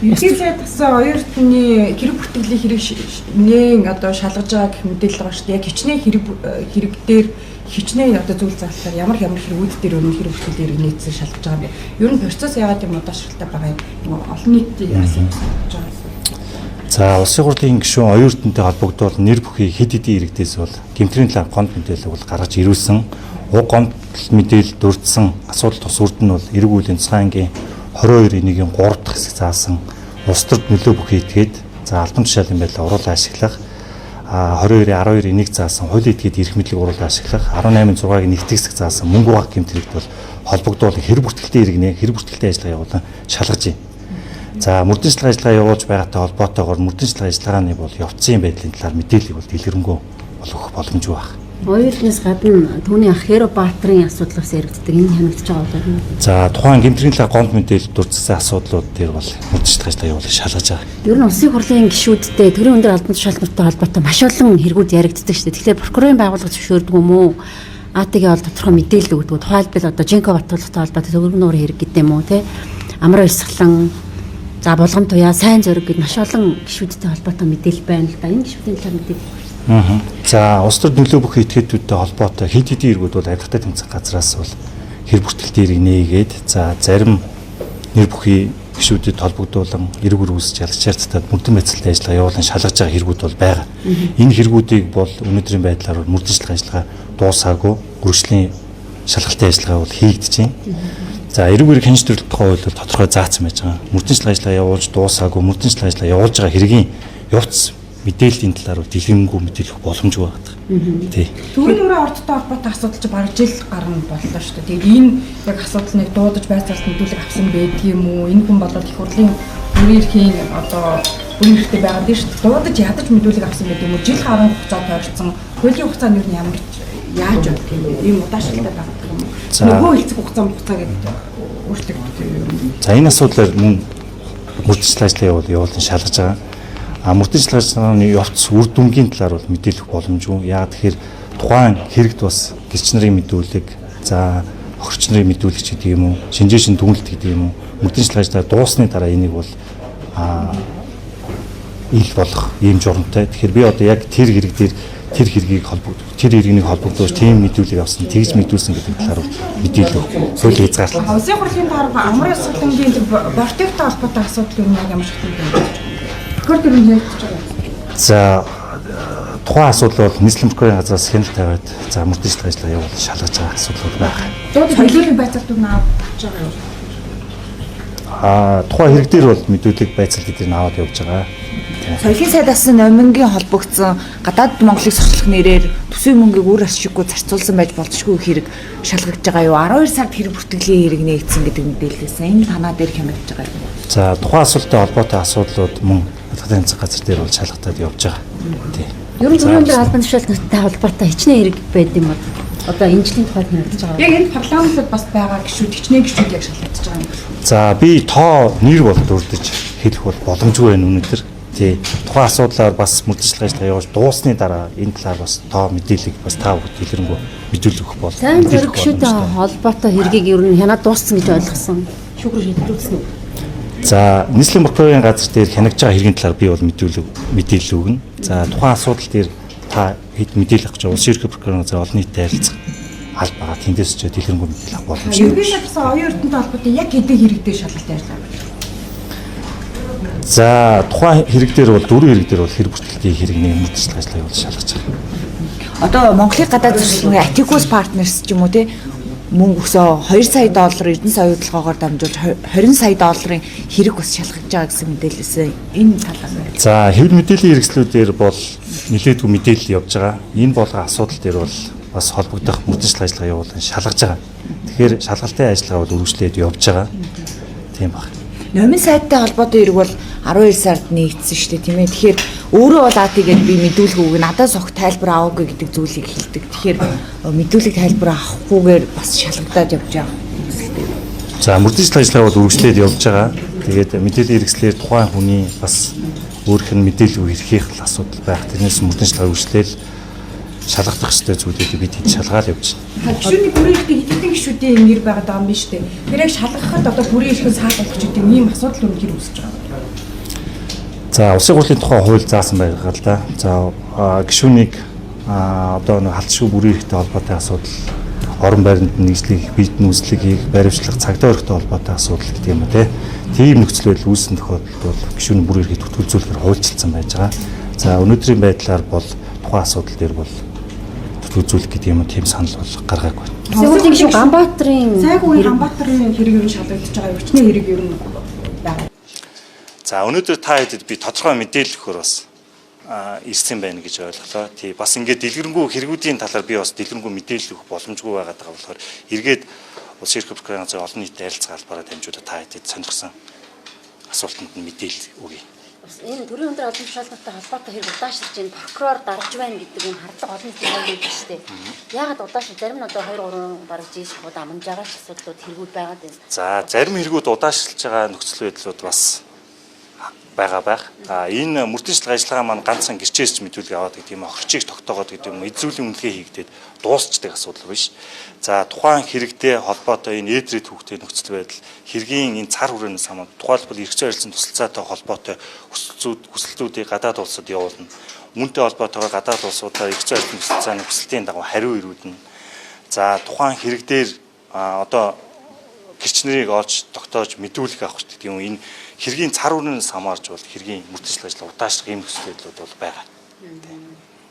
Ерхий сайд тасан оюун эрдэнийн хэрэг бүртгэлийн хэрэг нээн одоо шалгаж байгаа гэх мэдээлэл байгаа шүү дээ. Яг хичнээн хэрэг хэрэг дээр хичнээн одоо зүйл зарлахаар ямар ямар хэрэгүүд дээр өмнө хэрэг бүртгэлийн хэрэг нийцсэн шалгаж байгаа юм бэ? Ер нь процесс яагаад юм удаашралтай байгаа юм? Олон нийтийн асуудал болж байгаа юм. За, улсын хурлын гишүүн оюун эрдэнэтэй холбогдвол нэр бүхий хэд хэдийн иргэдээс бол гэмтрийн талаар гомд мэдээлэл бол гаргаж ирүүлсэн. Уг гомдол мэдээлэл дурдсан асуудал тус үрд нь бол эрг үеийн тусгай ангийн 22-ийн 3 дахь хэсэг заасан улс төрд нөлөө бүхий этгээд, за, албан тушаалын байдлаа уруулан ашиглах, 22-ийн 12-ийн 1 заасан хуулийн этгээд эрх мэдлийг уруулан ашиглах, 18-ын 6-гийн 1 хэсэг заасан мөнгө угаах гэмт хэрэгт бол холбогдвол хэрэг бүртгэлтэй иргэнэ хэрэг бүртгэлтэй ажиллагаа явуулан шалгаж байна. За, мөрдөн шалгах ажиллагаа явуулж байгаатай холбоотойгоор мөрдөн шалгах ажиллагааны бол явцын байдлын талаар мэдээллийг бол дэлгэрэнгүй бол өгөх боломжгүй байна. Оюутнаас гадна түүний ах Херо Баатрын асуудал бас яригддаг. Энэ хянагдж байгаа болов уу? За, тухайн гэмтрийн талаар гомд мэдээлэл дурдсан асуудлууд дээр бол мөрдөн шалгах ажиллагаа явуулах шалгаж байгаа. Ер нь улсын хурлын гишүүдтэй төрийн өндөр албан тушаал нартай холбоотой маш олон хэрэгүүд яригддаг шүү дээ. Тэгэхээр прокурорын байгууллага зөвшөөрдөг юм уу? АТ-гийн бол тодорхой мэдээлэл өгдөг. Тухайлбал одоо Жинко Батулгатай холбоотой төгрөг нуур хэрэг гэдэг юм уу те. Амраа Исхлан, за, Булган Туяа, Сайн Зориг гэд маш олон гишүүдтэй холбоотой мэдээлэл байна л да. Энэ гишүүдийн талаар мэдээлэл. За, улс төр нөлөө бүхий этгээдүүдтэй холбоотой хэд хэдийн иргүүд бол авилгатай тэмцэх газраас бол хэр бүртгэлтэй ирэг нээгээд, за, зарим нэр бүхий гишүүдэд холбогдуулан эрг үр үүсэж ялгчаар татаад мөрдөн байцаалтын ажиллагаа явуулан шалгаж байгаа хэрэгүүд бол байгаа. Энэ хэрэгүүдийг бол өнөөдрийн байдлаар бол мөрдөн шалгах ажиллагаа дуусаагүй, үргэлжлэлийн шалгалтын ажиллагаа бол хийгдэж байна. За, эрг үр хянаж төрөлт тухай хууль бол тодорхой заасан байж байгаа. Мөрдөн шалгах ажиллагаа явуулж дуусаагүй, мөрдөн шалгах ажиллагаа явуулж байгаа хэргийн явц мэдээллийн талаар бол дэлгэрэнгүй мэдээлэх боломжгүй байна. Тий. Төрийн нүрээ ордтой холбоотой асуудал чи бараг жил гарна боллоо шүү дээ. Тэгээд энэ яг асуудал нэг дуудаж байцаалт мэдүүлэг авсан байдгийм үү? Энэ хүн бол их хурлын бүрийн эрхийн одоо бүрийн эрхтэй байгаа дээ шүү дээ. Дуудаж ядаж мэдүүлэг авсан байдаг юм уу? Жил гарan хугацаа тойрцсон. Хуулийн хугацаа нь юу ямар яаж явдаг юм бэ? Ийм удаашралтай байгаа юм уу? Нөгөө хэлцэх хугацаа гэдэг өөрчлөгддөг юм. За, энэ асуудлаар мөн мөрдөж ажиллагаа явуулан шалгаж байгаа. А мөрдөж ажиллагааны явц үр дүнгийн талаар бол мэдээлэх боломжгүй. Яагаад тэгэхээр тухайн хэрэгт бас гэрч нарын мэдүүлэг, за, хохирч нарын мэдүүлэгч гэдэг юм уу, шинжээшин дүгнэлт гэдэг юм уу, мөрдөж ажиллагаа дуусны дараа энийг бол ил болох ийм журамтай. Тэгэхээр би одоо яг тэр хэрэг дээр тэр хэргийг холбогдох, тэр иргэнийг холбогдуулж тийм мэдүүлэг авсан, тэгж мэдүүлсэн гэдэг талаар мэдээлэл өгөх хууль хязгаарлалт. Улсын хурлын дарга Амрын Ёсгалангийн тэр бортивтой холбоотой асуудал юу яг ямар шатнд байна гэж байна. Прокурор тэр нь ярьж байгаа. За, тухайн асуудал бол нийслэлийн прокурорын газраас хяналт тавиад, за, мөрдөн шалгах ажиллагаа явуулан шалгаж байгаа асуудал байна. Дуудаж мэдүүлэг байцаалт юу авч байгаа юу? Тухайн хэрэг дээр бол мэдүүлэг байцаалт дээр нь аваад явж байгаа. Соёлын сайд асан номингийн холбогдсон гадаад Монголыг сорчлох нэрээр төсвийн мөнгийг үр ашиггүй зарцуулсан байж болзошгүй хэрэг шалгагдж байгаа юу? 12 сард хэрэг бүртгэлийн хэрэг нээгдсэн гэдэг мэдээлэлсэн. Энэ танаа дээр хянагдж байгаа юм. За, тухайн асуулттай холбоотой асуудлууд мөн албан тушаалын газар дээр бол шалгагдаад явж байгаа. Тий. Ер нь төрийн өндөр албан тушаал нартай холбоотой хичнээн хэрэг байд юм бол одоо энэ жилийн тухайд хянагдж байгаа. Яг энэ парламентод бас байгаа гишүүд хичнээн гишүүд яг шалгагдж байгаа юм. За, би тоо нэр бол дурдж хэлэх бол боломжгүй байна өнөөдөр. Тий. Тухайн асуудлаар бас мөрдөж ажиллагаа явуулж дуусны дараа энэ талаар бас тоо мэдээллийг бас та бүхэнд дэлгэрэнгүй мэдүүлэх өгөх бол. Сайн зэрэг гишүүдтэй холбоотой хэргийг ер нь хянаад дууссан гэж ойлгосон. Шүүхрүү шийдвэрлүүлсэн үү? За, нийслэлийн прокурорын газар дээр хянагдж байгаа хэргийн талаар би бол мэдээлэл өгнө. За, тухайн асуудал дээр та хэд мэдээлэл авах гэж улсын ерөнхий прокурорын газар олон нийтэд харилцах аль байгаа. Тэндээс ч дэлгэрэнгүй мэдээлэл авах боломжтой. Ерөнхий сайд оюун эрдэнэтэй холбоотой яг хэдэн хэрэг дээр шалгалт ажиллаа. За, тухайн хэрэг дээр бол дөрвөн хэрэг дээр бол хэрэг бүртгэлтийн хэрэг нэг мөрдөж ажиллагаа явуулж шалгаж байгаа. Одоо Монголын гадаад зуршлын Atticus Partners ч юм уу те мөнгө өсөө 2 сая доллар Эрдэнэ сая удалгаагаар дамжуулж 20 сая долларын хэрэг бас шалгаж байгаа гэсэн мэдээлэлсэн. Энэ талаар. За, хэвлэл мэдээллийн хэрэгслүүдээр бол нэлээдгүй мэдээлэл явж байгаа. Энэ болгон асуудал дээр бол бас холбогдох мөрдөж ажиллагаа явуулан шалгаж байгаа. Тэгэхээр шалгалтын ажиллагаа бол үргэлжлээд явж байгаа. Тийм баг. Номин сайдтай холбоотой хэрэг бол 12 сард нэгдсэн шүү дээ, тийм ээ. Тэгэхээр өөрөө бол АТ-гээд би мэдүүлэг өгнө, надаас огт тайлбар аваагүй гэдэг зүйлийг хэлдэг. Тэгэхээр мэдүүлэг тайлбар авахгүйгээр бас шалгагдаад явж байгаа үзэлтэй. За, мөрдөж ажиллагаа бол үргэлжлээд явж байгаа. Тэгээд мэдээллийн хэрэгслээр тухайн хүний бас өөрийнх нь мэдээлэл эрхийнх л асуудал байх. Тэрнээс мөрдөж ажиллагаа үргэлжлээл шалгах ёстой зүйлүүдийг бид хэд шалгаал явж байна. Гишүүний бүрийн эрхтэй хэд хэдэн гишүүдийн нэр байгаад байгаа юм биш үү? Тэр яг шалгахад одоо бүрийн эрхэн саад болох ч гэдэг ийм асуудал үнэхээр үүсэж байгаа. За, улсын хурлын тухай хууль заасан байгаа л да. За, гишүүнийг одоо нэг халтшгүй бүрийн эрхтэй холбоотой асуудал, орон байранд нэгжлэг, бид нүүслэг хийх, баримтлах, цагдаа өрхтэй холбоотой асуудал гэдэг юм уу те. Тийм нөхцөл байдал үүссэн тохиолдолд бол гишүүний бүрийн эрхийг түтгэлзүүлэхээр хуульчилсан байж байгаа. За, өнөөдрийн байдлаар бол тухайн асуудал дээр бол түтгэлзүүлэх гэдэг юм уу тийм санал бол гаргаагүй. Улсын хурлын гишүүн Ганбаатарын Сайгүй Ганбаатарын хэрэг ер нь шалгагдаж байгаа өвчний хэрэг ер нь байгаа. За, өнөөдөр та хэдэд би тодорхой мэдээлэл өгөхөр бас ирсэн байна гэж ойлголоо. Тий, бас ингээд дэлгэрэнгүй хэрэгүүдийн талаар би бас дэлгэрэнгүй мэдээлэл өгөх боломжгүй байгаад байгаа болохоор эргээд улсын эрх прокурорын газрын олон нийтэд ярилцах албаараа дамжуулаад та хэдэд сонирхсан асуултанд нь мэдээлэл өгье. Бас энэ төрийн өндөр албан тушаалнартай холбоотой хэрэг удаашрж байна. Прокурор дарж байна гэдэг юм хардлага олон нийтэд байдаг шүү дээ. Яагаад удаашрж зарим нь одоо 2 3 бараг жил шахууд амнаж байгаа ч асуудлууд хэрэгүүд байгаад байна. За, зарим хэрэгүүд удаашрлж байгаа нөхцөл байдлууд бас байгаа байх. А энэ мөрдөн шилдэг ажиллагаа маань ганцхан гэрчээс ч мэдүүлэг аваад гэдэг юм, хөрчийг тогтоогоод гэдэг юм, эзүүлийн үнэлгээ хийгдээд дуусчдаг асуудал биш. За, тухайн хэрэгтэй холбоотой энэ эдрийн түүхтэй нөхцөл байдал, хэргийн энэ цар хүрээнээс хамаад тухайлбал эрх зүйн харилцан тусалцаатай холбоотой хүсэлтүүд хүсэлтүүдийг гадаад улсад явуулна. Үүнтэй холбоотойгоор гадаад улсуудаар эрх зүйн харилцан тусалцааны хүсэлтийн дагуу хариу ирүүднэ. За, тухайн хэрэг дээр одоо гэрчнэрийг олж тогтоож мэдүүлэх авах гэдэг юм, энэ хэргийн цар хүрнээс хамаарч бол хэргийн мөрдөжл ажил удаашрах ийм нөхцөл байдлууд бол байгаа.